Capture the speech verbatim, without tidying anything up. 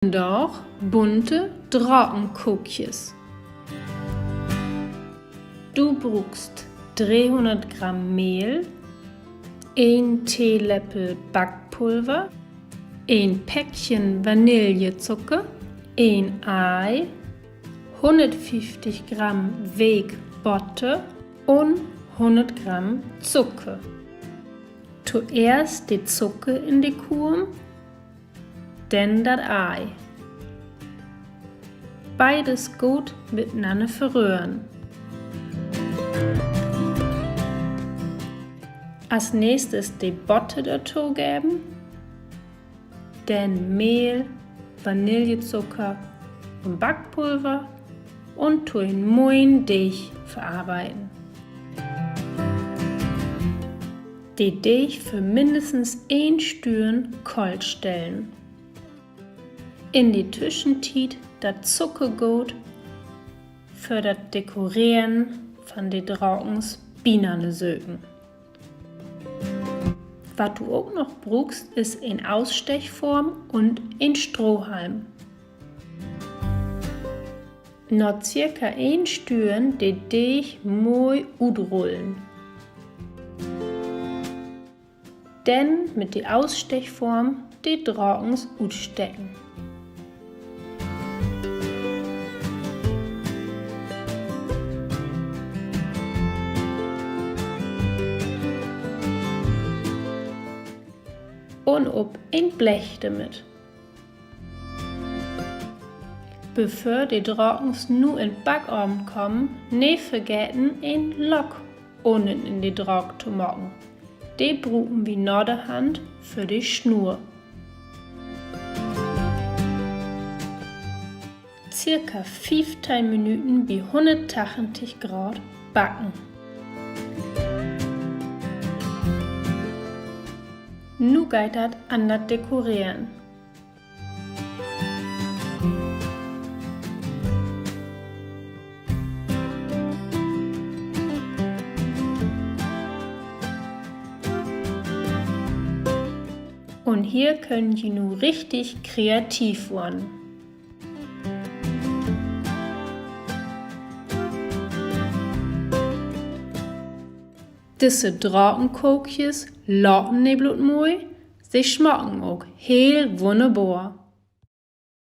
Vandaag bunte Drakenkookjes. Du bruukst dreehunnert Gramm Mehl, een Teelepel Backpulver, een Päckchen Vanillezucker, een Ei, hunnertfieftig Gramm week Botter un hunnert Gramm Zucker. Toeerst de Zucker in de Kumm, denn dat Ei. Beides goot mitenanner verröhren. As nächstes de Botter dorto geven, denn Mehl, Vanillezucker un Backpulver un to en moien Deeg verarbeiden. De Deeg för minnestens een Stünn koolt stellen. In de Tüschentiet dat Zuckergoot för dat Dekoreren van de Drakens binanner söken. Wat du ok noch bruukst, is en Ausstechform un en Strohhalm. Na cirka een Stünn de Deeg moi utrullen. Denn mit de Ausstechform de Drakens utsteken. Un op en Blech dormit. Bevör de Drakens nu in Backaven kamen, neet vergeten, en Lock unnen in de Draak to maken. De bruken wi naderhand för de Snur. Cirka fiefteihn Minüten bi hunnerttachentig Graad backen. Nu geiht dat an dat Dekoreren. Un hier köönt ji nu richtig kreativ worrn. Disse Drakenkookjes laten neet bloot moi, se smaken ok heel wunnerbor.